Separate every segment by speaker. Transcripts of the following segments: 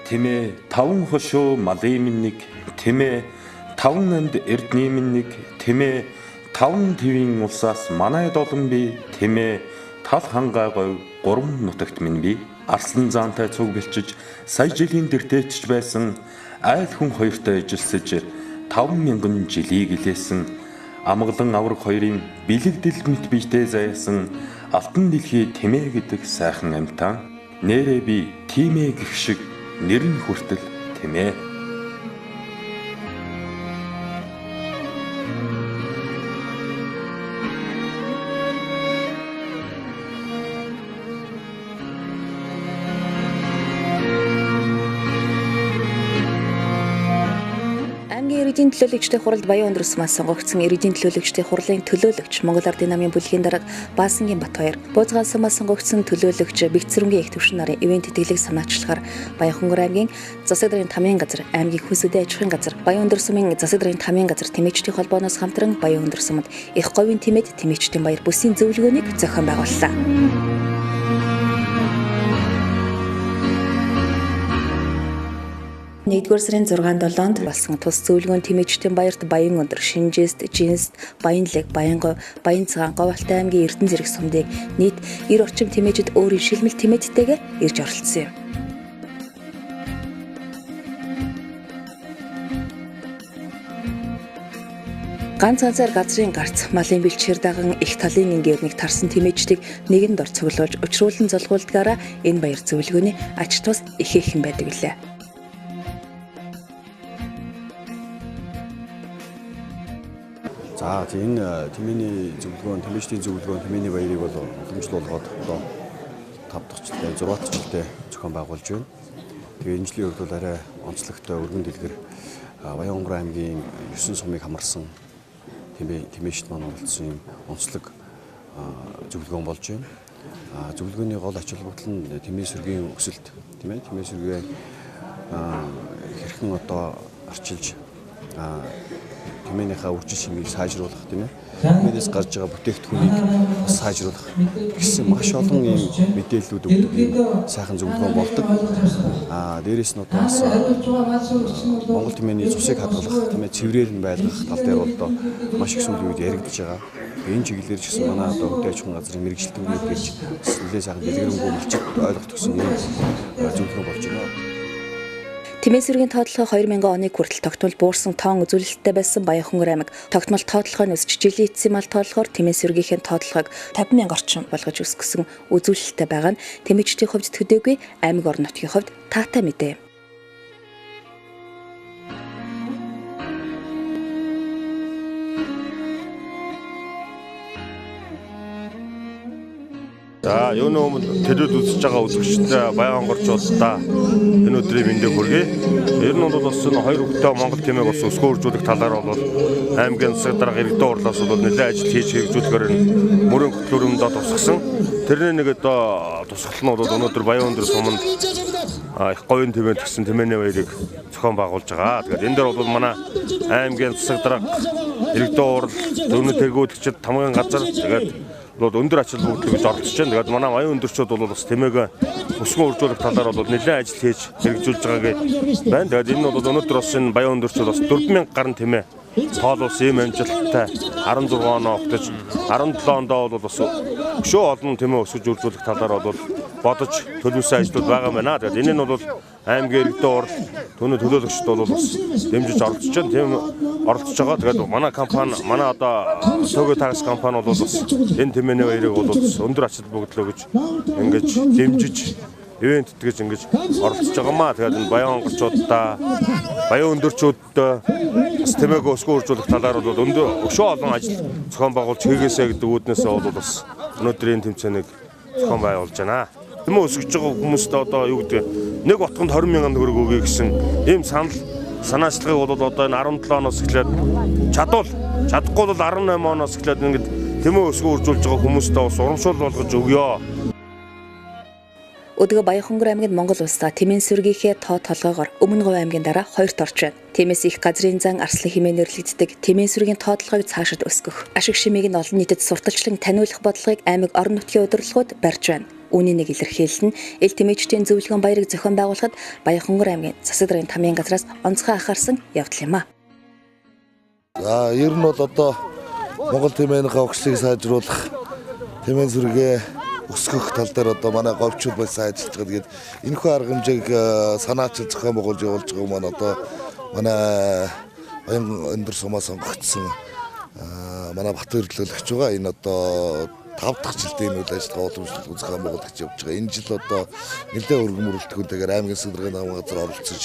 Speaker 1: Тэмээ таван хошуу малын минь нэг, тэмээ таван анд эрдний минь нэг, тэмээ таван твийн улсаас манай долон би, тэмээ тал хангай говь гурван нутагт минь би. Арслан заантай цуг бэлчиж сая жилийн дэртэйчж байсан айл хүн хоёртой ажилласаж 5000 жилийг илээсэн амгалан авраг хоёрын бэлэгдэл мэт биетэй заяасан алтан дэлхий тэмээ гэдэг сайхан амьтан нэрээ би тимээ гэх шиг нэр нь хүртэл тэмээ.
Speaker 2: Иргэдийн төлөөлөгчдийн хуралд Баян өндөр сумаас сонгогдсон иргэдийн төлөөлөгчдийн хурлын төлөөлөгч Монгол Ардын намын бүлгийн дарга Баасангийн Батбаяр, Бууцгаан сумаас сонгогдсон төлөөлөгч Бэгцэрэнгийн их төвшин нарын ивент тэтгэлэг санаачлахаар Баянхонгор аймгийн засаг даргын тамийн газар, аймгийн хөлс үдэ аж ахуйн газар, Баян өндөр сумын засаг даргын тамийн газар тэмээчдийн холбооноос хамтран Баян өндөр сумд их говийн тэмээд тэмээчдийн баяр бүсийн зөвлөгөөнийг зохион байгууллаа. Нэгдүгээр сарын 6-7-нд болсон тус зөвлөгөөн тэмээчдийн баярт Баян өндөр, Шинжээст, Жинст, Баянлэг, Баянговь, Баянцгаан, Говьалтай аймгийн Эрдэнэ зэрэг сумдыг нийт 90 орчим тэмээчд өөрийн шилмэл тэмээдтэйгээ ирж оролцсон юм. Ганц ганцаар газрын гарц, малын бэлчээр даган их талын ингээвнийг тарсан тэмээчдийг нэгэн дор цуглуулж учруулан золгуулдгаараа энэ баяр зөвлөгөөний ач тус ихээхэн байдаг билээ.
Speaker 3: За энэ тэмээний зөвлөгөөн, тэмээчдийн зөвлөгөөн, тэмээний баярыг бол уламжлуулгаад одоо 5 дахь жилдээ, 6 дахь жилдээ зохион байгуулж байна. Тэгээ энэ жилийн хувьд бол арай онцлогтой өргөн дэлгэр Баян-Хонгор аймгийн 9 сумыг хамарсан тэмээчд маань оролцсон юм онцлог зөвлөгөөн болж байна. Зөвлөгөөний гол ач холбогдол нь тэмээ сүргийн өсөлт, тийм ээ, тэмээ сүргээ хэрхэн одоо арчилж тэмээнийхээ үржил шимийг сайжруулах, тийм ээ. Тэмээнээс гарч байгаа бүтээгдэхүүнийг бас сайжруулах гэсэн маш олон ийм мэдээллүүд өгдөг ийм сайхан зөвлөгөөн болдог. Дээрээс нь одоо бас Монгол тэмээний цусыг хадгалах, тийм ээ, цэврээр нь байлгах тал дээр бол одоо маш их сүүлийн үед яригдж байгаа. Энэ чиглэлээр ч гэсэн манай одоо хөдөө аж ахуйн газрын мэргэжилтнүүд гэж бас нэлээд сайхан дэлгэрэнгүй малчид ойлгох гэсэн ийм зөвлөгөөн болж байна.
Speaker 2: Тэмээ сүргийн тоотлогоо 2000 оныг хүртэл тогтмол буурсан тоон үзүүлэлттэй байсан Баянхонгор аймаг тогтмол тоотлогоо нь өсч жилийн эцсийн мал тоотлогоор тэмээ сүргийнхээ тоотлогоог 50,000 орчим болгож өсгөсөн үзүүлэлттэй байгаа нь тэмээчдийн хувьд төдийгүй аймаг орон нутгийн хувьд таатай мэдээ.
Speaker 4: За юуны өмнө төлөвд үзэж байгаа үзэгчдээ Баян хонгорчуудаа энэ өдрийн мэндийг хүргэе. Ер нь бол бас энэ хоёр хүүхдээ Монгол тэмээг бас өсгөө үржүүлэх талаар бол аймгийн засаг дарга иргэдийн хурлаас бол нэлээд ажил хийж хэрэгжүүлэхээр мөрийн хөтөлбөрөндөө тусгасан. Тэрний нэг одоо тусгал нь бол өнөөдөр Баян өндөр суманд их говийн тэмээд гэсэн тэмээний баярыг зохион байгуулж байгаа. Тэгээд энэ дээр бол манай аймгийн засаг дарга иргэдийн хурал, төвний тэргүүлэгчид, тамгын газар тэгээд бол өндөр ач холбогдол гэж оролцож байна. Тэгээд манай Баян өндөрчүүд бол бас тэмээг өсгөн үржүүлэх талаар бол нэлээд ажил хийж хэрэгжүүлж байгааг байна. Тэгээд энэ нь бол өнөөдөр бас энэ Баян өндөрчүүд бас 4000 гаруй тэмээ тоолуулсан ийм амжилттай 16 оноо огтож 17 ондоо бол бас өшөө олон тэмээ өсгөж үржүүлэх талаар бол бодож төлөвлөсөн ажлууд байгаа юм байна. Тэгээд энэ нь бол аймгийн иргэдийн хурал, түүний төлөөлөгчд бол бас дэмжиж оролцож байна. Тийм оролцож байгаа. Тэгээд манай компани, манай одоо Төгөө такс компани бол бас энэ тэмээний баярыг бол бас өндөр ач холбогдол гэж ингэж дэмжиж ивент тэтгэж ингэж оролцож байгаа маа. Тэгээд энэ Баян хонгорчуудаа, Баян өндөрчүүддээ бас тэмээг өсгөө үржүүлэх талаар бол өндөр өшөө олон ажил зохион байгуулж хийгээсэй гэдэг үүднээсээ бол бас өнөөдрийн тэмцээнийг зохион байгуулж байна. Тэмээ өсгөж байгаа хүмүүстээ одоо юу гэдэг нэг отгонд 20,000 төгрөг өгье гэсэн ийм санал санаачлагыг бол одоо энэ 17 оноос эхлээд чадвал чадахгүй бол 18 оноос эхлээд ингэж тэмээ өсгөө үржүүлж байгаа хүмүүстээ бас урамшуул болгож өгье.
Speaker 2: Өдгөө Баянхонгор аймагт Монгол улсаа тэмээн сүргийнхээ тоо толгоогоор Өмнө Говь аймгийн дараа хоёрт орж байна. Тиймээс их газрын зан арслан хэмээн нэрлэгддэг тэмээн сүргийн тоотлогыг цаашид өсгөх, ашиг шимийг нь олон нийтэд сурталчлан таниулах бодлогыг аймаг орон нутгийн удирдлагууд барьж байна. Үүний нэг илэрхийлэл нь эл тэмээчдийн зөвлөгөөн баярыг зохион байгуулахад Баянхонгор аймгийн засаг даргын тамийн газраас онцгой анхаарсан явдал юм а.
Speaker 5: За ер нь бол одоо Монгол тэмээнийхээ огшлыг сайжруулах, тэмээн сүргээ өсгөх тал дээр одоо манай говьчууд бас ажиллаж байгаа. Тэгээд энэхүү арга хэмжээг санаачил зохион байгуулж явуулж байгаа маань одоо манай Баян өндөр сумаас сонгогдсон манай Батөр төлөөлөгч байгаа. Энэ одоо 5 дахь жилдээ энэ үйл ажиллагаа уламжлалт зохион байгуулагдаж явж байгаа. Энэ жил одоо нэлээд өргөн мөрөлтгүүнтэйгээр аймгийн засаг даргын намын газар оролцож,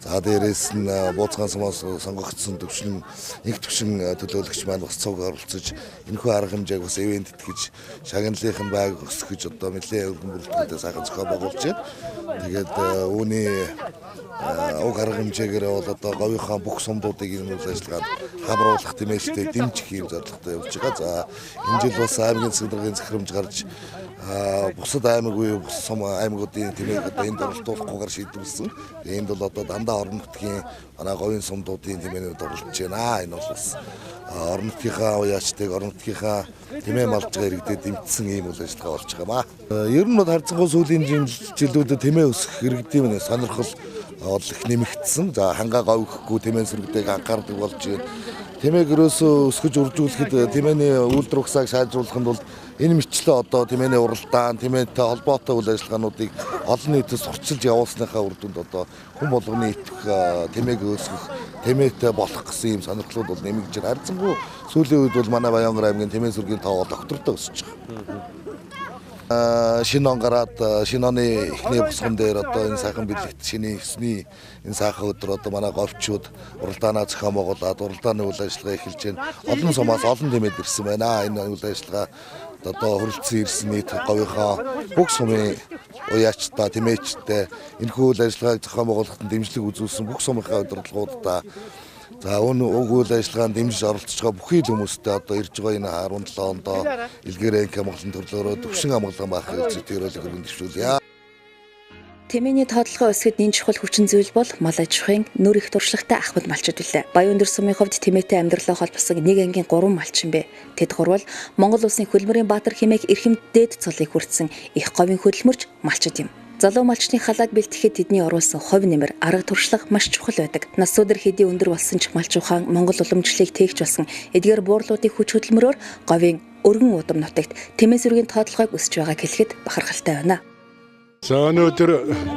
Speaker 5: за дээрээс нь Бууцгаан сумаас сонгогдсон төвшин инх төвшин төлөөлөгч маань бас цуг оролцож, энэхүү арга хэмжээг бас ивент итгэж, шагналынх нь байг өсгөж одоо нэлээд өргөн мөрөлтгүүнтэй сайхан зохион байгуулж байна. Тэгээд үүний уг арга хэмжээгээр бол одоо говийнхаа бүх сумдуудыг энэ үйл ажиллагаанд хамруулах, тэмээчтэй дэмжих юм зорилготой явж байгаа. За энэ жил бас аймгийн засаг даргын захирамж гарч бусад аймаг буюу бусад сум аймагуудын тэмээг одоо энд оролдуулахгүйгээр шийдвэрлсэн. Энд бол одоо дандаа орон нутгийн манай говийн сумдуудын тэмээнүүд оролцож байна. Энэ бол бас орон нутгийнхаа уяачдыг, орон нутгийнхаа тэмээ малж байгаа иргэдэд дэмжсэн ийм үйл ажиллагаа болж байгаа юм аа. Ер нь бол харьцангуй сүүлийн жилүүдэд тэмээ өсөх иргэдийн сонирхол бол их нэмэгдсэн. За хангаа говьхгүй тэмээн сүргэдэг анхаардаг болж байна. Тэмээг ерөөсөө өсгөж үржүүлэхэд тэмээний үйлдвэр угсааг сайжруулахын тулд энэ мэтчлээ одоо тэмээний уралдаан, тэмээтэй холбоотой үйл ажиллагаануудыг олон нийтэд сурчилж явуулсныхаа үр дүнд одоо хүн болгоны итгэх, тэмээг өсгөх, тэмээтэй болох гэсэн ийм сонирхлууд бол нэмэгдэж байна. Харьцангуй сүүлийн үед бол манай Баянгор аймгийн тэмээн сүргийн тоо бол октортой өсөж байгаа. Шинэ он гараад шинэ оны эхний босгон дээр одоо энэ сайхан бэлэгт шинэ 9-ний энэ сайхан өдөр одоо манай говьчууд уралдаанаа зохион байгуулад уралдааны үйл ажиллагаа эхэлж байна. Олон сумаас олон тэмээд ирсэн байна. Энэ үйл ажиллагаа одоо хүрэлцэн ирсэн нийт говийнхаа бүх сумын уяачтай, тэмээчтэй энэхүү үйл ажиллагааг зохион байгуулахад дэмжлэг үзүүлсэн бүх сумынхаа удирдлагуудаа, за уг үйл ажиллагаанд дэмжиж оролцож байгаа бүхий л хүмүүстээ одоо ирж байгаа энэ 17 онд илгээрээ инх амгалан төрлөөрөө төвшин амгалан байх зүйлийг өргөн дэвшүүлье.
Speaker 2: Тэмээний тодлогоо өсгөхөд нэн чухал хүчин зүйл бол мал аж ахуйн нүр их туршлагатай ахмад малчид билээ. Баян өндөр сумын хувьд тэмээтэй амьдралаа холбосон нэг ангийн 3 малчин бэ. Тэд гурвал Монгол улсын хөлмөрийн баатар хэмээх эрхэм дээд цолыг хүртсэн их говийн хөдөлмөрч малчид юм. Залуу малчны халааг бэлтгэхэд тэдний оруулсан хувь нэмэр, арга туршлага маш чухал байдаг. Нас өдөр хэдий өндөр болсон ч малч ухаан Монгол уламжлалыг тээгч болсон эдгээр буурлуудын хүч хөдөлмөрөөр говийн өргөн удам нутагт тэмээн сүргийн тодлогыг өсөж байгааг хэлэхэд бахархалтай байна.
Speaker 6: За өнөөдөр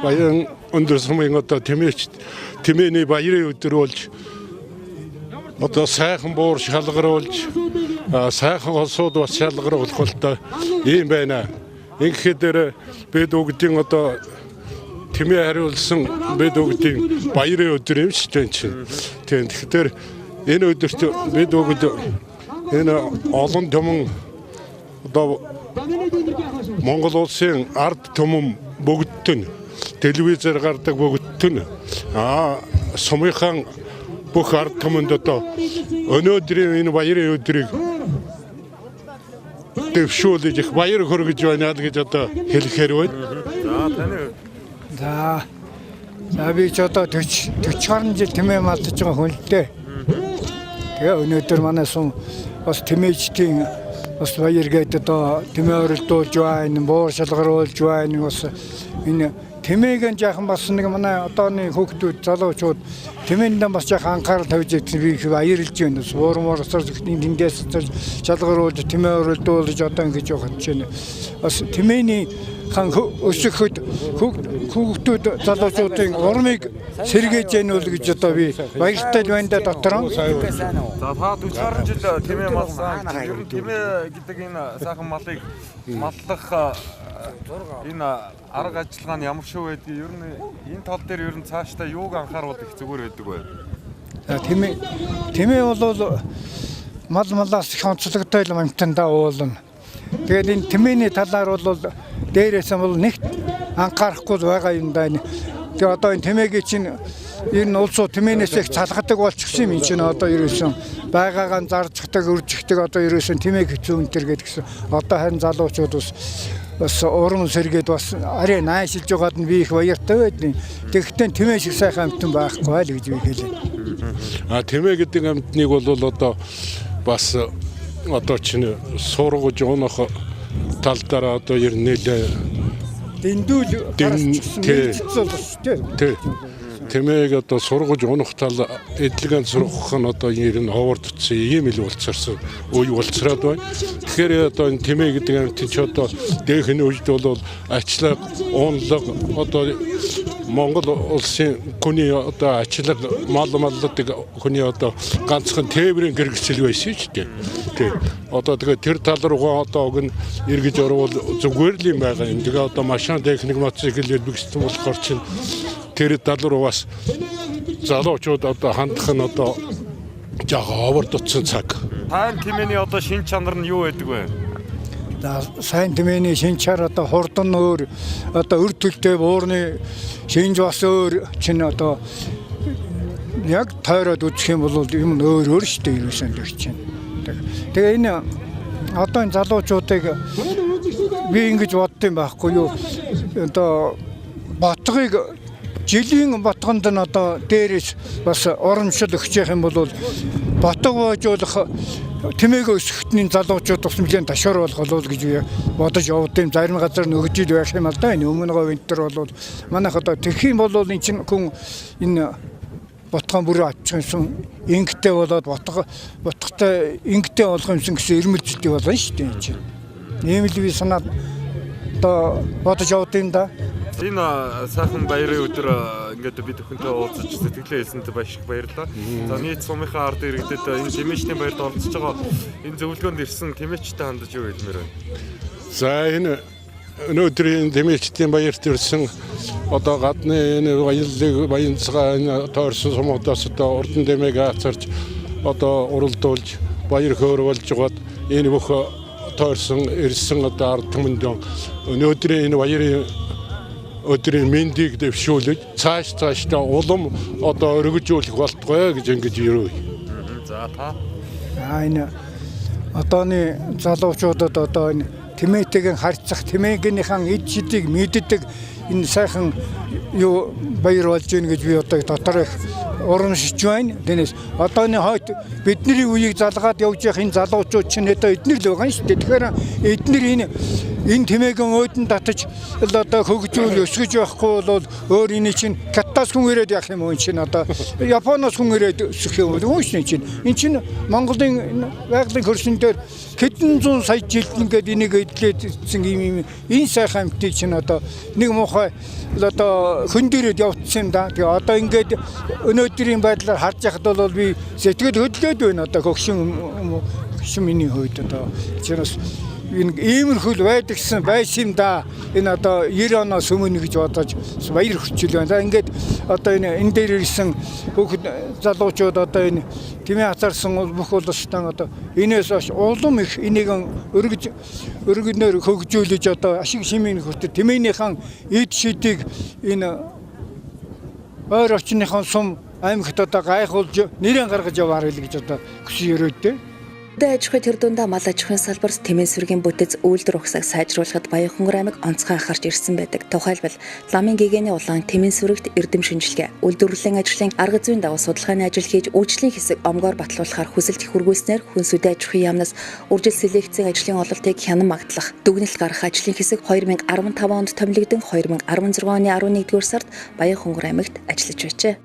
Speaker 6: Баян өндөр сумын одоо тэмээний баярын өдөр болж одоо сайхан буур шалгаруулж, сайхан хосууд бас шалгаруулах болтой ийм байна. Ингээд бид бүгдийн одоо тэмээ хариулсан бид бүгдийн баярын өдөр юм шүү дээ чинь. Тийм, тэгэхээр энэ өдөрт бид бүгд энэ олон түмэн одоо Монгол улсын ард түмэн бүгдд нь телевизээр гардаг бүгдд нь сумынхаа бүх ард түмэнд одоо өнөөдрийн энэ баярын өдрийг дэвшүүлж их баяр хүргэж байна л гэж одоо хэлэхээр байна.
Speaker 4: За таны хувьд.
Speaker 7: За би ч одоо 40 гаруй жил тэмээ малдаж байгаа хүн л дээ. Тэгээ өнөөдөр манай сум бас тэмээчдийн бас баяр гээд одоо тэмээ оролдуулж байна, буур шалгаруулж байна. Бас энэ тэмээг нь жаахан бас нэг манай одооны хүүхдүүд, залуучууд тэмээндээ бас жаахан анхаарал тавьж ирсэн би их баярлж байна. Буур морсоор тэндээс шалгаруулж тэмээ оролдуулж одоо ингэж явах чинь бас тэмээний хан өсөхөд хүүхдүүд залуучуудын урмыг сэргээж яах нь гэж одоо би баяртай байна да дотор.
Speaker 4: За та 40 гаруй жил тэмээ малсан. Ер нь тэмээ гэдэг энэ сайхан малыг маллах энэ арга ажиллагаа нь ямар шүү байдгийг ер нь энэ тал дээр ер нь цаашдаа юуг анхааруул их зүгээр байдаг вэ?
Speaker 7: За тэмээ бол мал малаас их онцлогтой юм амтандаа уулна. Тэгээд энэ тэмээний талаар бол дээрээс нь бол нэгт анхаарахгүй байгаа юм даа. Тэгээ одоо энэ тэмээгийн чинь ер нь улсууд тэмээнээс их цалгадаг болчихсон юм чинь одоо ерөөсөн байгаагаа зарждаг, үржихдэг одоо ерөөсөн тэмээг хэцүү энэ төр гэдгсэн. Одоо харин залуучууд бас урам сэргээд бас арай найшилж байгаад нь би их баяртай байдیں۔ Тэгэхдээ тэмээ шиг сайхан амтан байхгүй л гэж би хэлээ.
Speaker 6: Тэмээ гэдэг амтныг бол одоо бас одоо чинь сургаж унах тал дээр одоо ер нь нэлээ
Speaker 7: Дэндүү л гарчсан шүү
Speaker 6: дээ. Тэмээг одоо сургаж унах тал эдлэгэн сургах нь одоо ер нь ховордсон ийм ил болцорсон үе болцроод байна. Тэгэхээр одоо энэ тэмээ гэдэг амьтан ч одоо дээхэн үед бол ачлаг, унлаг одоо Монгол улсын хүний одоо ачлаг мал малладаг хүний одоо ганцхан тээврийн гэргэцэл байсан шүү дээ. Тий. Одоо тэгээ тэр тал руугаа одоо уг нь эргэж орвол зүгээр л юм байгаа юм. Тэгээ одоо машин техник мотоцикл бигссэн болохоор чинь тэр тал руу бас залуучууд одоо хандах нь одоо жаахан ховордсон цаг.
Speaker 1: Сайн тэмээний одоо шин чанар нь юу байдаг вэ?
Speaker 7: За сайн тэмээний шин чанар одоо хурдан өөр одоо өр төлтэй буурны шинж бас өөр чинь одоо яг тойроод үзэх юм бол юм өөр өөр шүү дээ ерөөсөө тэр чинь. Тэгээ энэ одоо энэ залуучуудыг би ингэж боддсон байхгүй юу? Одоо ботгыг жилийн ботгонд нь одоо дээрээс бас урамшил өгч явах юм бол ботго боожуулах тэмээг өсгөхтний залуучууд бас нэлээд ташуур болох гэж би бодож явд юм. Зарим газар нөгжил байх юм ал да. Энэ өмнө говь энэ төр бол манайх одоо тэгэх юм бол энэ чинь хүн энэ ботгон бүрээ авчих юмсан ингэтэй болоод ботготой ингэтэй болох юмсан гэсэн ирмэлзэлтэй болно шүү дээ энэ чинь. Ийм л би санаад одоо бодож явд юм да.
Speaker 1: Энэ сайхан баярын өдөр ингээд бид бүхэнтэй уулзаж сэтгэлээ хэлсэнтэй маш их баярлалаа. За нийт сумынхаа ард иргэдэд энэ тэмээчдийн баярт оролцож байгаа энэ зөвлөгөөнд ирсэн тэмээчтэй хандаж юу хэлмээр байна?
Speaker 6: За энэ өнөөдрийн тэмээчдийн баярт ирсэн одоо гадны энэ баярлалыг баянцгаа энэ тойрсон сумуудаас одоо урдан тэмээг ацарч одоо уралдуулж баяр хөөр болж байгаад энэ бүх тойрсон ирсэн одоо ард түмэнд өнөөдрийн энэ баярын өдрийн мэндийг дэвшүүлж цааш цаашдаа улам одоо өргөжүүлэх болтугай гэж ингэж ирвэ.
Speaker 1: За та.
Speaker 7: Энэ одооны залуучуудад одоо энэ тэмээтэйгэн харьцах, тэмээгийнхаа эд шидийг мэддэг энэ сайхан юу баяр болж гин гэж би одоо дотор их урамшиж байна. Тэрнээс одооны хойд бидний үеийг залгаад явж явах энэ залуучууд чинь одоо эднэр л байгаа юм шүү дээ. Тэгэхээр эднэр энэ тэмээгэн өөдөн татаж одоо хөгжүүл өсгөж явахгүй бол өөр энэ чинь Катаас хүн ирээд явах юм уу, энэ чинь одоо Японоос хүн ирээд өсөх юм уу шүү чинь. Энэ чинь Монголын байгалийн хөрсөн дээр хэдэн зуун сая жилд ингээд энийг эдлээд ирсэн юм энэ сайхан амьтыг чинь одоо нэг муухай одоо хөндөрөд явцсан юм да. Тэгээ одоо ингээд өнөөдрийн байдлаар харж яхад бол би сэтгэл хөдлөөд байна одоо хөгшин миний хувьд одоо чинээс энэ иймэрхүү байдагсан байсан юм да. Энэ одоо 90 оноос өмнө гэж бодож баяр хүрчил байна. За ингээд одоо энэ дээр ирсэн бүх залуучууд одоо энэ тэмээ хазарсан бүх улстай одоо энээс хойш улам их энийг өргөнөөр хөгжүүлж одоо ашиг шимийн хүртэл тэмээнийхэн эд шидийг энэ ойр орчныхон сум аймагт одоо гайхуулж нэрэн гаргаж яваарай л гэж одоо хүсэж өрөөдөө.
Speaker 2: Хөдөө аж ахуйн төр дундаа мал аж ахуйн салбарт тэмээн сүргийн бүтэц үйлдвэр угсааг сайжруулахад Баянхонгор аймаг онцгой анхаарч ирсэн байдаг. Тухайлбал ламын гэгээний улаан тэмээн сүрэгт эрдэм шинжилгээ, үйлдвэрлэлийн ажлын арга зүйн дагуу судалгааны ажил хийж үйлчлийн хэсэг омгоор батлуулахаар хүсэлт их хүргүүлснээр хүнс хөдөө аж ахуйн яамнаас үржил селекцийн ажлын ололтыг хянан магадлах, дүгнэлт гаргах ажлын хэсэг 2015 онд томилогдсон 2016 оны 11-р сард Баянхонгор аймагт ажиллаж байжээ.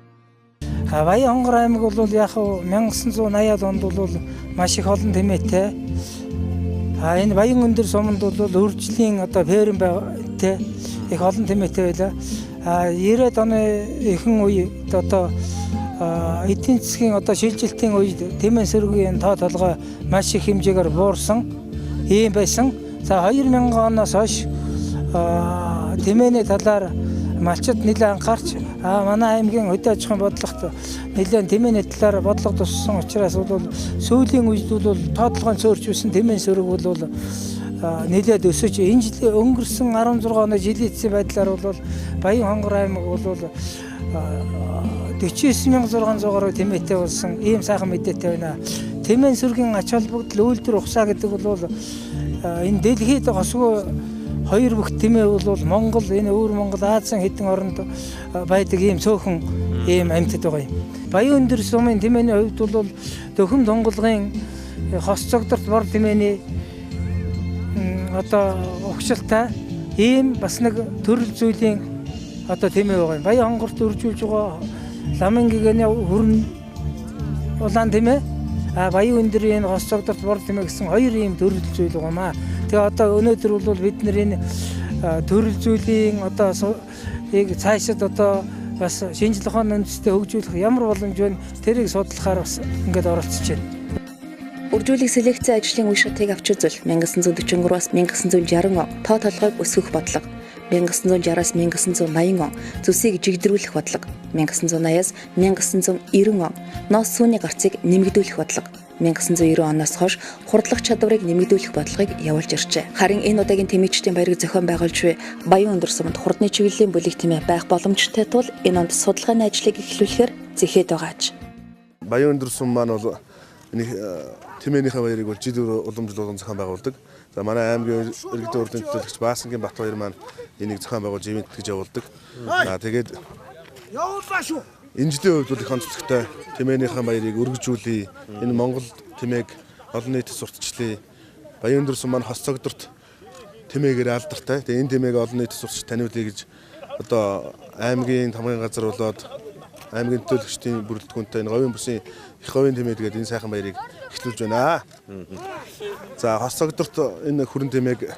Speaker 8: Баянхонгор аймаг бол яг 1980-ад онд бол маш их олон тэмээтэй. Энэ Баян өндөр суманд бол үржлийн одоо ферм байгаатай их олон тэмээтэй байлаа. 90-ад оны ихэнх үед одоо эдийн засгийн одоо шилжилтийн үед тэмээн сэргийн тоо толгой маш их хэмжээгээр буурсан ийм байсан. За 2000 оноос хойш тэмээний талаар малчид нэлээд анхаарч манай аймгийн хөдөө аж ахуйн бодлогот нэлээд тэмээний талаар бодлого туссан учраас бол сүүлийн үед бол тоо толгойн цөөрч байсан тэмээн сөрөг бол нэлээд өсөж энэ жил өнгөрсөн 16 оны жилийн эцсийн байдлаар бол Баянхонгор аймаг бол 49600 гаруй тэмээтэй болсон ийм сайхан мэдээтэй байна. Тэмээн сүргийн ач холбогдол үйлдвэр ухсаа гэдэг бол энэ дэлхийд госгүй хоёр бүх тэмээ бол Монгол, энэ өвөр Монгол, Азийн хэдэн оронд байдаг ийм цөөхөн ийм амьтад байгаа юм. Баян өндөр сумын тэмээний хувьд бол дөхөм тунгалгын хос цогдорт бор тэмээний одоо угшилтай Ийм бас нэг төрөл зүйлийн одоо тэмээ байгаа юм. Баян хонгорт үржүүлж байгаа ламын гэгэний хүрэн улаан тэмээ, а Баян өндрийн хос цогдорт бор тэмээ гэсэн хоёр ийм төрөл зүйл байгаа юм аа. Тэгээ одоо өнөөдөр бол бид нар энэ төрөл зүйлийн одоо ийг цаашид одоо бас шинжлэх ухааны үндэстэй хөгжүүлэх ямар боломж вэ? Тэрийг судлахаар бас ингээд оролцож байна.
Speaker 2: Үржүүлэх селекцийн ажлын үе шатыг авч үзвэл 1943-аас 1960 он тоо толгойг өсгөх бодлого, 1960-аас 1980 он зүсийг жигдрүүлэх бодлого, 1980-аас 1990 он ноос сүүний гарцыг нэмэгдүүлэх бодлого, 1990 оноос хойш хурдлах чадварыг нэмэгдүүлэх бодлогыг явуулж иржээ. Харин энэ удаагийн тэмээчдийн баярыг зохион байгуулж буй Баян өндөр суманд хурдны чиглэлийн бүлэг тэмээ байх боломжтой тул энэ онд судалгааны ажлыг эхлүүлэхээр зэхэд байгаач.
Speaker 5: Баян өндөр сум маань бол энэ тэмээнийхээ баярыг бол жил уламжлалт зохион байгуулдаг. За манай аймгийн иргэдийн хурлын төлөөлөгч Баасангийн Батбаяр маань энийг зохион байгуулж ивент гэж явуулдаг. За тэгээд явуулаа шүү. Энэ жилийн хувьд бол их онцлогтой тэмээнийхээ баярыг өргөжүүлье. Энэ Монгол тэмээг олон нийтэд сурталчлая. Баян өндөр сум маань хос цогдорт тэмээгээр алдартай. Тэгээд энэ тэмээг олон нийтэд сурталч таниулъя гэж одоо аймгийн тамгын газар болоод аймгийн төлөөлөгчдийн бүрэлдэхүүнтэй энэ говийн бүсийн их говийн тэмээд гэдэг энэ сайхан баярыг эхлүүлж байна. За хос цогдорт энэ хүрэн тэмээг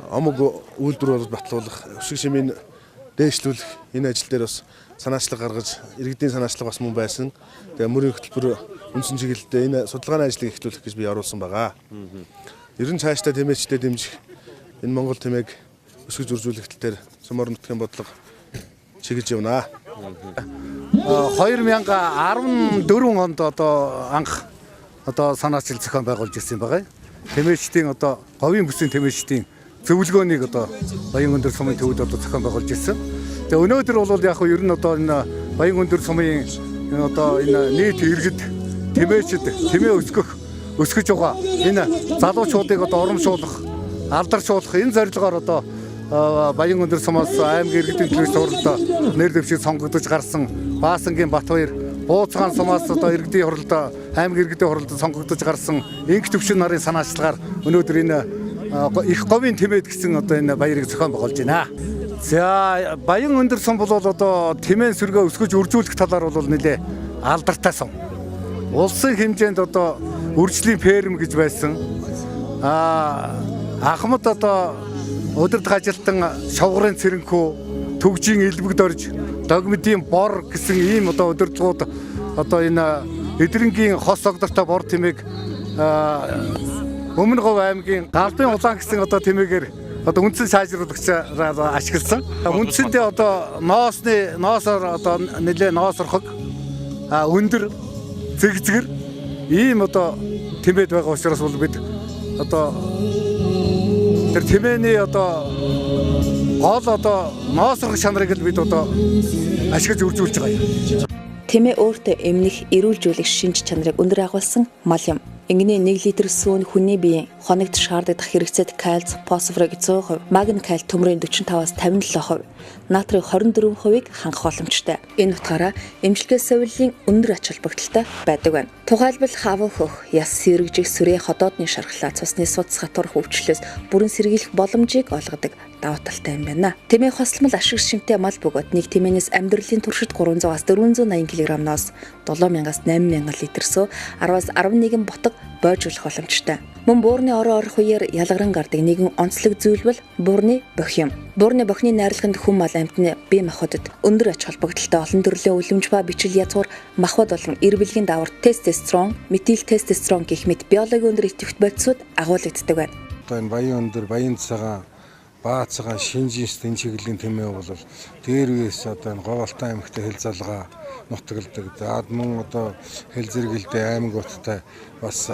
Speaker 5: омог үйлдвэр болж батлуулах, өшиг шимийн дээшлүүлэх энэ ажил дээр бас санаачлаг гаргаж, иргэдийн санаачлаг бас мөн байсан. Тэгээ мөрийн хөтөлбөр үндсэн чиглэлдээ энэ судалгааны ажлыг эхлүүлэх гэж би оруулсан байгаа. Ер нь цаашдаа тэмээчдээ дэмжих энэ Монгол тэмээг өсгөж үржүүлэх тал дээр сум орон нутгийн бодлого чиглэж явна.
Speaker 9: 2014 онд одоо анх одоо санаачлал зохион байгуулж ирсэн байгаа. Тэмээчдийн одоо говийн бүсийн тэмээчдийн зөвлөгөөнийг одоо Баян өндөр сумын төвд одоо зохион байгуулж ирсэн. Тэгээ өнөөдөр бол яг нь ер нь одоо энэ Баян өндөр сумын энэ одоо энэ нийт иргэд тэмээчд тэмээ өсгөж байгаа энэ залуучуудыг одоо урамшуулах, алдаршуулах энэ зорилгоор одоо Баян өндөр сумаас аймгийн иргэдийн төлөөлөгч хурлд нэр дэвшиг сонгогдож гарсан Баасангийн Батбаяр, Бууцгаан сумаас одоо иргэдийн хурлд аймгийн иргэдийн хурлд сонгогдож гарсан Инх төвшин нарын санаачлагаар өнөөдөр энэ их говийн тэмээд гэсэн одоо энэ баярыг зохион байгуулж байна. За Баян өндөр сум бол одоо тэмээн сөргөө өсгөж үржүүлэх талаар бол нэлээ алдартай сум. Улсын хэмжээнд одоо үржлийн ферм гэж байсан. Ахмад одоо удирдах ажилтан шовгорын цэрэнхүү, төгжийн элбэгд орж, догмидын бор гэсэн ийм одоо удирдлагууд одоо энэ эдрэнгийн хос цогдортой бор тэмээг Өмнө Говь аймгийн Галбын улаан гэсэн одоо тэмээгээр одоо үндсэн сайжруулагчаар ашигласан. Үндсэндээ одоо ноосоор одоо нэлээ ноосорхог, өндөр зэгзгэр ийм одоо тэмээд байгаа учраас бол бид одоо тэр тэмээний одоо гол одоо ноосорхог чанарыг л бид одоо ашиглаж үржүүлж байгаа юм.
Speaker 2: Тэмээ өөртөө эмнэх, эрүүлжүүлэх шинж чанарыг өндөр агуулсан мал юм. Ингэний 1 литр сүүн хүний биеийн хоногт шаардлагатай хэрэгцээд кальц, фосфорыг 100%, магний каль төмрийн 45-аас 57%, натрийн 24%-ийг хангах боломжтой. Энэ утгаараа эмчилгээ сувиллын өндөр ач холбогдолтой байдаг байна. Тухайлбал хав хөх, яс сэрэгжих, сүрээ ходоодны шархлаа, цусны судас хатуурах өвчлөлөөс бүрэн сэргийлэх боломжийг олгодог давуу талтай юм байна. Тэмээ хосломол ашиг шимтэй мал бөгөөд нэг тэмээнээс амьдралын туршид 300-аас 480 кг ноос 7000-аас 8000 литр сүү, 10-аас 11 ботог бойжуулах боломжтой. Мөн буурны орон орох үеэр ялгаран гардаг нэгэн онцлог зүйл бол буурны бохи юм. Буурны бохины найрлаганд хүн мал амьтны бие махбодод өндөр ач холбогдолтой олон төрлийн үлэмж ба бичил язгуур, махбод болон эр бэлгийн даавар тестостерон, метил тестостерон гэх мэт биологийн өндөр идэвхт бодисууд агуулгаддаг байна.
Speaker 10: Одоо энэ Баян өндөр, Баян цагаан, Баацгаан, Шинжинс энэ чиглэлийн тэмээ бол дээр үеэс одоо энэ Говьалтай аймагтай хил залгаа нутагладаг. За мөн одоо хил зэрэгэлдээ аймаг уттай бас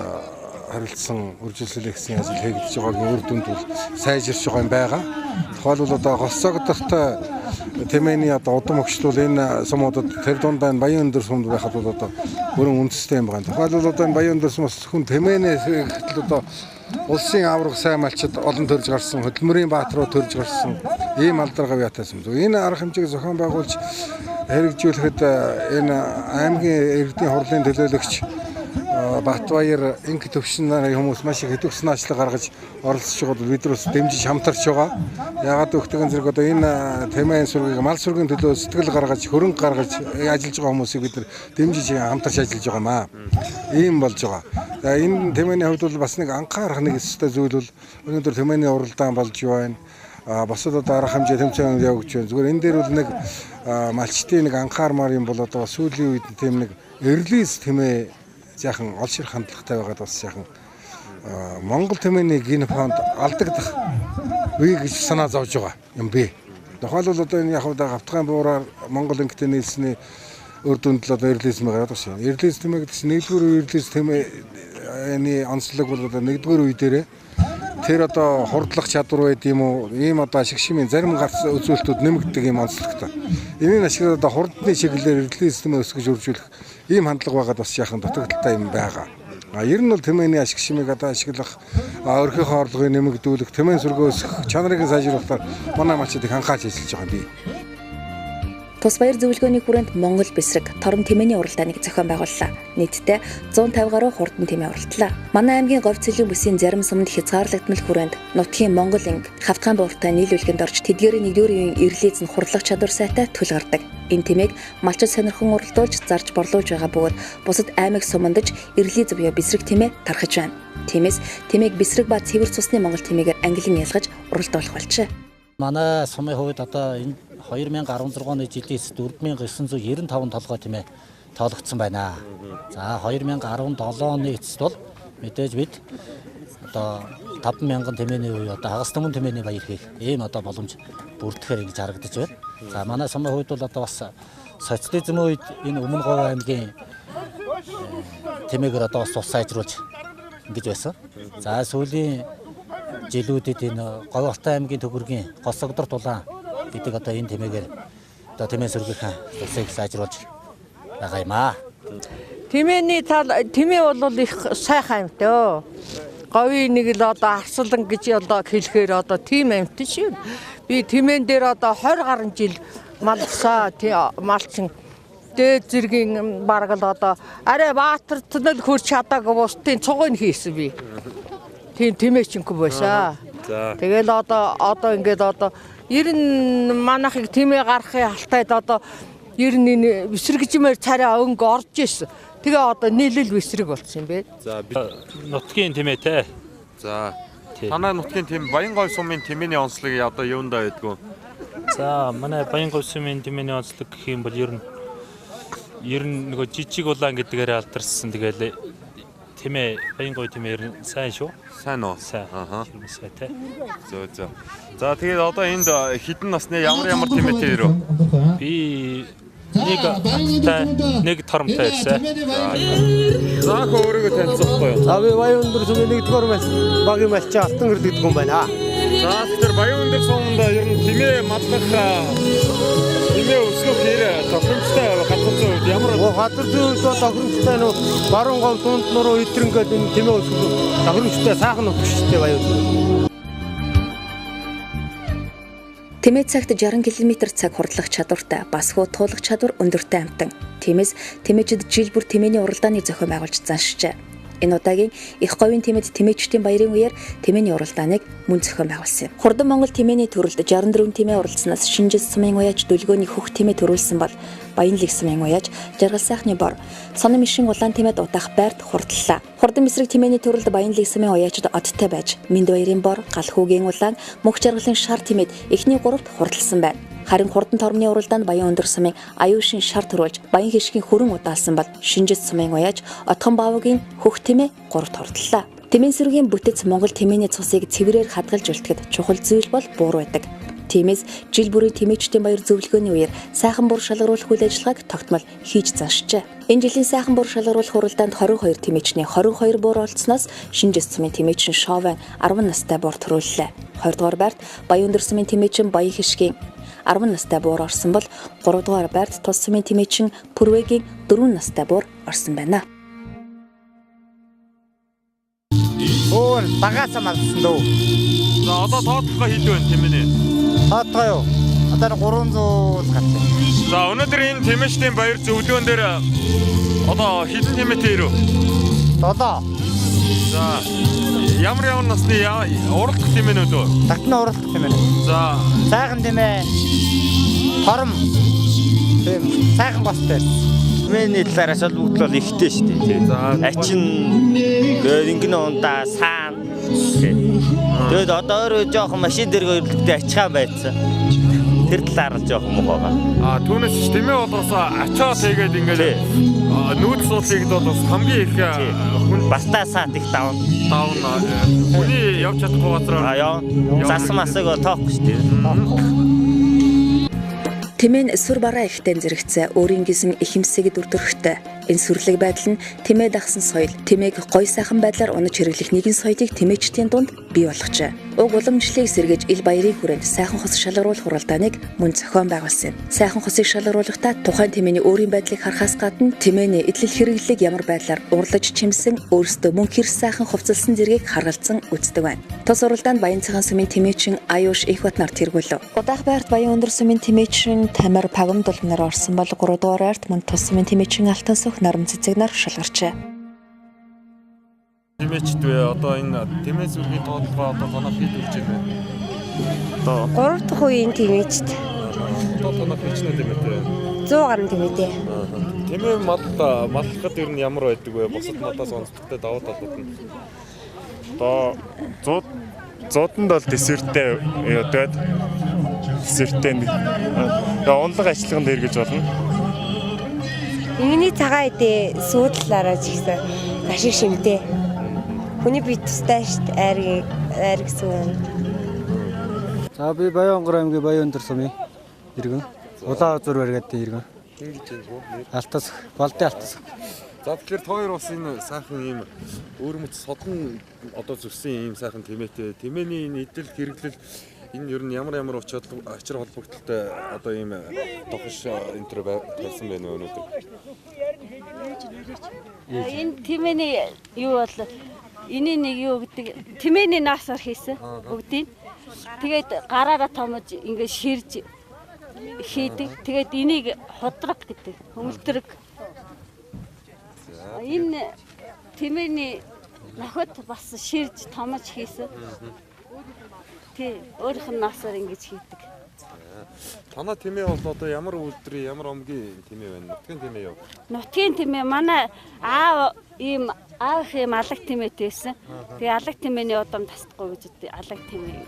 Speaker 10: харилцсан үржилсэлэгсийн ажил хийгдэж байгаагийн үр дүнд бол сайжирч байгаа юм байгаа. Тухайлбал одоо хос цогдортой тэмээний одоо удам хөгжил энэ сумуудад тэр дундаа энэ Баян өндөр сумд байхад бол одоо бүрэн үндэстэй юм байна. Тухайлбал одоо энэ Баян өндөр сумаас хүн тэмээнээс гэтэл одоо улсын аварга сайн малчид олон төрж гарсан, хөдөлмөрийн баатрууд төрж гарсан ийм алдар гавьяатай сум. Энэ арга хэмжээг зохион байгуулж хэрэгжүүлэхэд энэ аймгийн иргэдийн хурлын төлөөлөгч Батбаяр инх төвшин нарын хүмүүс маш их идэвх санаачлал гаргаж оролцож байгаад бид нар бас дэмжиж хамтарч байгаа. Ягаад өгтөгөн зэрэг одоо энэ тэмээн сүргийг мал сүргийн төлөө сэтгэл гаргаж хөрөнгө гаргаж ажиллаж байгаа хүмүүсийг бид нар дэмжиж хамтарч ажиллаж байгаа маа. Ийм болж байгаа. За энэ тэмээний хувьд бол бас нэг анхаарах нэг ёстой зүйл бол өнөөдөр тэмээний уралдаан болж байна. Бусад одоо арга хэмжээ тэмцээн явагдаж байна. Зүгээр энэ дээр бол нэг малчдын нэг анхаармаар юм бол одоо сүүлийн үед тийм нэг эрлиз тэмээ жаахан олшир хандлагатай байгаад бас жаахан Монгол тэмээний ген фонд алдагдах үе гэж санаа зовж байгаа юм бэ. Тухайлбал одоо энэ яг удаа гавтгайн буураар Монгол инхтэй нийлсний үр дүнд л одоо эрлиз гараад байна шээ. Эрлиз тэмээ гэдэг чинь нэгдүгээр үе эрлиз тэмээний онцлог бол одоо нэгдүгээр үе дээрээ тэр одоо хурдлах чадвар байд юм уу? Ийм одоо ашиг шимийн зарим гарц үзүүлэлтүүд нэмэгддэг юм онцлогтой. Энийг ашиглаад одоо хурдны чиглэлээр эрлиз тэмээ өсгөж хөгжүүлэх ийм хандлага байгаад бас яахан дутагдaltaй юм байгаа. Ер нь бол тэмээний ашиг шимийг одоо ашиглах, өрхийнхөө орлогыг нэмэгдүүлэх, тэмээн сүргөө өсгөх, чанарыг сайжруулахаар манай малчид их анхаарч ажиллаж байгаа юм би.
Speaker 2: Тус баяр зөвлөгөөний хүрээнд Монгол бэсрэг тором тэмээний уралдааныг зохион байгууллаа. Нийтдээ 150 гаруй хурдан тэмээ уралдлаа. Манай аймгийн говь цэлийн бүсийн зарим суманд хязгаарлагдмал хүрээнд нутгийн Монгол инг хавтгаан бууртай нийлүүлгэнд орж тэдгээрийн нэгдүгээр үеийн эрлиз нь хурлах чадвар сайтай төл гардаг. Энэ тэмээг малчид сонирхон уралдуулж зарж борлуулж байгаа бөгөөд бусад аймаг сумандж эрлиз буюу бэсрэг тэмээ тархаж байна. Тиймээс тэмээг бэсрэг ба цэвэр цусны Монгол тэмээгээр ангилан ялгаж уралдуулах болжээ.
Speaker 11: Манай сумын хувьд одоо энэ 2016 оны жилийн эцэст 4995 толгой тэмээ тоологдсон байна. За 2017 оны эцэст бол мэдээж бид одоо 5000 тэмээний үе одоо хагас түмэн тэмээний баяр хийх ийм одоо боломж бүрдэхээр ингэж харагдаж байна. За манай сумын хувьд бол одоо бас социализмын үед энэ Өмнө Говь аймгийн тэмээгээр одоо бас ус сайжруулж ингэж байсан. За сүүлийн жилүүдэд энэ Говь Алтай аймгийн төгөргийн Голсогдор тулаан гэдэг одоо энэ тэмээгээр одоо тэмээн сүргийнхаа тусыг сайжруулж байгаа юм аа.
Speaker 12: Тэмээний тал тэмээ бол их сайхан амьтаа. Говийн нэг л одоо арслан гэж одоо хэлэхээр одоо тийм амьтан шүү. Би тэмээн дээр одоо 20 гаруй жил малсаа малчин дээд зэргийн бараг л одоо арай Баатар төнөл хөрч чадаагүй бусдын цугыг хийсэн би. Тийм тэмээчингүй байсан. Тэгэл одоо ингээд одоо ер нь манайхыг тэмээ гарахын халтайд одоо ер нь энэ бэсрэгжмээр царай өнгө орж ирсэн. Тэгээ одоо нийлэл бэсрэг болсон юм бэ.
Speaker 13: За нутгийн тэмээтэй.
Speaker 1: За танай нутгийн тэм Баян-Говь сумын тэмээний онцлог одоо юундаа байдгүй?
Speaker 13: За манай Баян-Говь сумын тэмээний онцлог гэх юм бол ер нь нөгөө жижиг улаан гэдгээр алдарсан. Тэгэл тэмээ Баян-Говь тэмээ ер нь сайн шүү.
Speaker 1: Сайн уу?
Speaker 13: Сайн.
Speaker 1: Аа.
Speaker 13: Сайн те.
Speaker 1: Зөө зөө. За тэгээд одоо энд хэдэн насны ямар тэмээтэй ирв?
Speaker 13: Би нэг аттай, нэг торомтой ирсэн.
Speaker 1: За хөө өөрийгөө танилцуулахгүй юу?
Speaker 14: За би Баян-Өндөр сумын нэгдүгээр багийн малчин Алтан гэрэл гэдэг хүн байна.
Speaker 1: За тэгэхээр Баян-Өндөр сумд ер нь тэмээ мадлах, тэмээ өсгөх хэр тохиромжтой газар зүйн хувьд ямар
Speaker 14: газар зүйн хувьд тохиромжтой нөө баруун гов дунд нуруу идрэнгээд энэ тэмээ өсгөх тохиромжтой сайхан нутагчтай Баян-Өндөр.
Speaker 2: Тэмээ цагт 60 км цаг хурдлах чадвартай, бас хөө туулах чадвар өндөртэй амтан. Тиймээс тэмээчид жил бүр тэмээний уралдааныг зохион байгуулж заншжээ. Энэ удаагийн их говийн тэмээд тэмээчдийн баярын үеэр тэмээний уралдааныг мөн зохион байгуулсан юм. Хурдан Монгол тэмээний төрөлд 64 тэмээ уралдсанаас Шинжил сумын уяаж Дүлгөөний хөх тэмээ төрүүлсэн бол Баянлыг сумын уяаж Жаргал сайхны бор Сонин мишин улаан тэмээд удаах байрт хурдлаа. Хурдан бэсрэг тэмээний төрөлд Баянлыг сумын уяачд одтой байж Мэнд баярын бор, Гал хүүгийн улаан, Мөнх жаргалын шар тэмээд эхний гуравт хурдлсан байна. Харин хурдан тормны уралдаанд Баян-Өндөр сумын аюушин шар төрүүлж Баян хишгийн хөрөн удаалсан бол Шинжил сумын уяаж Отхон баавгийн хөх тэмээ гуравт хурдлаа. Тэмээн сүргийн бүтэц Монгол тэмээний цусыг цэврээр хадгалж үлдэхэд чухал зүйл бол буур байдаг. Тиймээс жил бүрийн тэмээчдийн баяр зөвлөгөөний үеэр сайхан буур шалгаруулах үйл ажиллагааг тогтмол хийж заншжээ. Энэ жилийн сайхан буур шалгаруулах уралдаанд 22 тэмээчний 22 буур олдсноос Шинжил сумын тэмээчин Шовен 10 настай буур төрүүллээ. 2 дугаар байрт Баян-Өндөр сумын тэмээчин Баян хишгийн 10 настай буур орсон бол 3 дугаар байрт Тус сумын тэмээчин Пүрвэгийн 4 настай буур орсон байна.
Speaker 14: Өөр багаасаа малсан дөө.
Speaker 1: За одоо тоотлогоо хэд вэ тэмээний?
Speaker 14: Тоотлогоо юу? Одоо 300 гарсан.
Speaker 1: За өнөөдөр энэ тэмээчдийн баяр зөвлөгөөн дээр одоо хэдэн тэмээтэй ирв?
Speaker 15: 7.
Speaker 4: За ямар насны уралдах тэмээнүүд үү?
Speaker 15: Тагтны уралдах тэмээн.
Speaker 4: За
Speaker 15: сайхан тэмээ. Тором. Тийм сайхан гостой.
Speaker 16: Тэмээний талаар ач холбогдол бол ихтэй шүү дээ.
Speaker 4: За
Speaker 16: ачин тэгээд ингэн ундаа саан. Тэгээд одоо өөрөө жоохон машин дээр өрлөгтэй ачаан байцсан. Тэр талаар л жоохон муухай байгаа.
Speaker 4: А түүнээс ч тэмээ бол бас ачаа тэгээд ингээд нүүдэл суудлыг бол бас хамгийн их
Speaker 16: хүн бартаа саат их давна.
Speaker 4: Давна. Хүний явж чадахгүй газар
Speaker 16: а яа. Засан масыг бол тоохгүй шүү дээ.
Speaker 2: Тэмээн сүр бараа ихтэй зэрэгцээ өөрийн гисэн ихэмсэг дүр төрхтэй. Энэ сүрлэг байдал нь тэмээ дагсан соёл, тэмээг гоё сайхан байдлаар унаж хэрэглэх нэгэн соёлыг тэмээчдийн дунд бий болгожээ. Уг уламжлалыг сэргээж ил баярын хүрээнд сайхан хос шалгаруулах хуралдааныг мөн зохион байгуулсан юм. Сайхан хосыг шалгаруулахдаа тухайн тэмээний өөрийн байдлыг харахаас гадна тэмээний эдлэл хэрэглэлийг ямар байдлаар урлаж чимсэн, өөрсдөө мөн хэр сайхан хувцалсан зэргийг харгалзан үздэг байна. Тус уралдаанд Баян цагаан сумын тэмээчин Аюуш Инхбат нарт тэргүүлв. Удаах байрт Баян өндөр сумын тэмээчин Тамир Пагам дулмнаар орсон бол 3 дугаар байрт мөн тус сумын тэмээчин Алтан сүх Наран цэцэг нар шалгарчээ.
Speaker 4: Тэмээчд вэ? Одоо энэ тэмээ сүргийн тоолгоо одоо танах хэд хүрч байна вэ?
Speaker 16: Одоо
Speaker 17: 3 дахь үеийн тэмээчд.
Speaker 4: Одоо танах хичнээн тэмээтэй.
Speaker 17: 100 гаруй тэмээтэй.
Speaker 4: Тэмээ мал маллахад ер нь ямар байдаг вэ? Бусад малаас онцлогтой давуу талууд нь.
Speaker 18: Одоо 100-нд бол десерттэй ядаад десерттэй нэг унлаг ажиллаганд хэрэгж болно.
Speaker 17: Ингэний цагаан эдээ суудлаараа ч гэсэн ашиг шимтэй. Хүний бие тустай шүү дээ айр гэсэн.
Speaker 19: За би Баян-Онгор аймгийн Баян-Өндөр сумын иргэн. Улаан зур баригдын иргэн. Алтас, Балдын Алтас.
Speaker 4: За тэгэхээр та хоёр бас энэ сайхан ийм өөрмөц содон одоо зөрсөн ийм сайхан тэмээтэй. Тэмээний энэ эдэл хэрэглэл энэ ер нь ямар ачаар холбогдолтой одоо ийм тохиш энэ төр тавьсан байна вэ өнөөдөр?
Speaker 20: Энэ тэмээний юу бол энэ нэг юу гэдэг тэмээний наасаар хийсэн бүгдийг. Тэгээд гараараа томож ингээд ширж хийдэг. Тэгээд энийг худраг гэдэг, хөнгөлдрөг. Энэ тэмээний ноход бас ширж томож хийсэн. Тий, өөрийнх нь наасаар ингэж хийдэг.
Speaker 4: Танаа тэмээ бол одоо ямар үйлдвэрийн, ямар омгийн тэмээ байна? Нутгийн тэмээ юу?
Speaker 20: Нутгийн тэмээ манай аав ийм аавынх юм алаг тэмээтэй байсан. Тэгээ алаг тэмээний удам тасдахгүй гэж алаг тэмээ.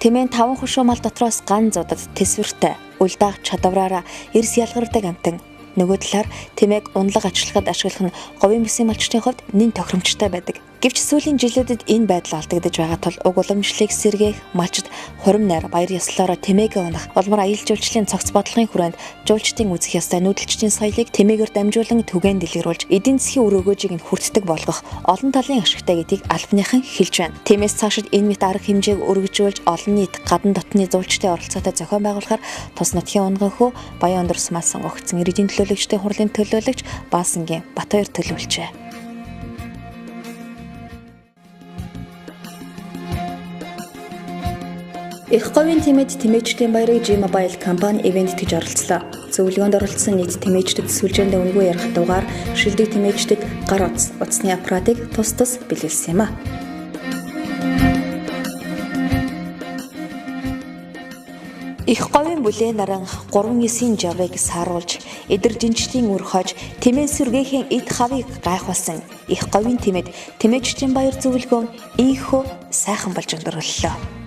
Speaker 2: Тэмээн 5 хошуу мал дотроос ган зудад тэсвэртэй, улдаах чадвараараа эрс ялгардаг амтан. Нөгөө талаар тэмээг унлаг ажиллахад ашиглах нь говийн бүсийн малчдын хувьд нэн тохиромжтой байдаг. Гэвч сүүлийн жилүүдэд энэ байдал алдагдаж байгаа тул уг уламжлалыг сэргээх, малчид хурим найр баяр ёслолоороо тэмээгээ унах, улмаар аялал жуулчлалын цогц бодлогын хүрээнд жуулчдын үзэх ёстой нүүдэлчдийн соёлыг тэмээгээр дамжуулан түгээн дэлгэрүүлж, эдийн засгийн үр өгөөжийг нь хүртдэг болгох олон талын ашигтай гэдгийг албаныхан хэлж байна. Тиймээс цаашид энэ мэт арга хэмжээг өргөжүүлж олон нийт гадна дотны жуулчдын оролцоотой зохион байгуулахаар тус нутгийн унган хүү Баян өндөр сумаас сонгогдсон иргэдийн төлөөлөгчдийн хурлын төлөөлөгч Баасангийн Батбаяр төлөвлөжээ. Их говийн тэмээд тэмээчдийн баярыг G-Mobile компани ивент гэж оролцлоо. Зөвлөгөөнд оролцсон нийт тэмээчдэд сүлжээндээ үнэгүй ярих дугаар шилдэг тэмээчдэд гар утас, утасны аппаратыг тус тус бэлэглэсэн юм а. Их говийн бүлээн наран 3-9-ийн жавыг сааруулж, эдэр жинчдийн үр хож, тэмээн сүргээхэн эд хавыг гайхуулсан их говийн тэмээд тэмээчдийн баяр зөвлөгөөн инхөө сайхан болж өндөрлөлөө.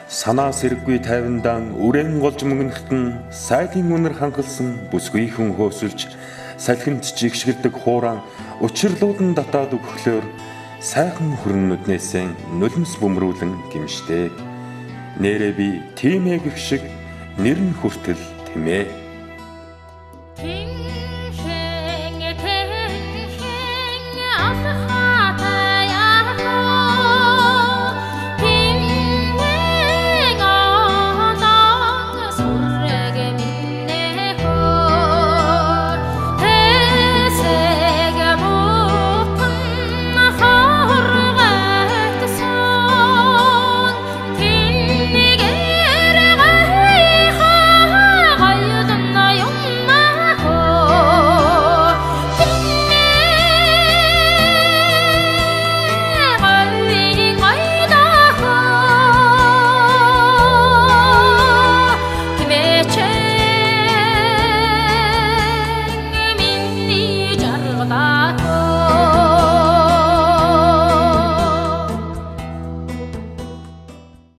Speaker 1: Санаа сэрэггүй тайвандаан үрээн голж мөнгөнхтөн сайлын үнэр ханхалсан бүсгүйхэн хөөсөлж салхинд чигшгэлдэг хууран учирлуудан татаад өгөхлөөр сайхан хөрнүүднээсээ нулимс бөмрүүлэн гимшдэг. Нэрээ би тимээ гэх шиг нэр нь хүртэл тэмээ.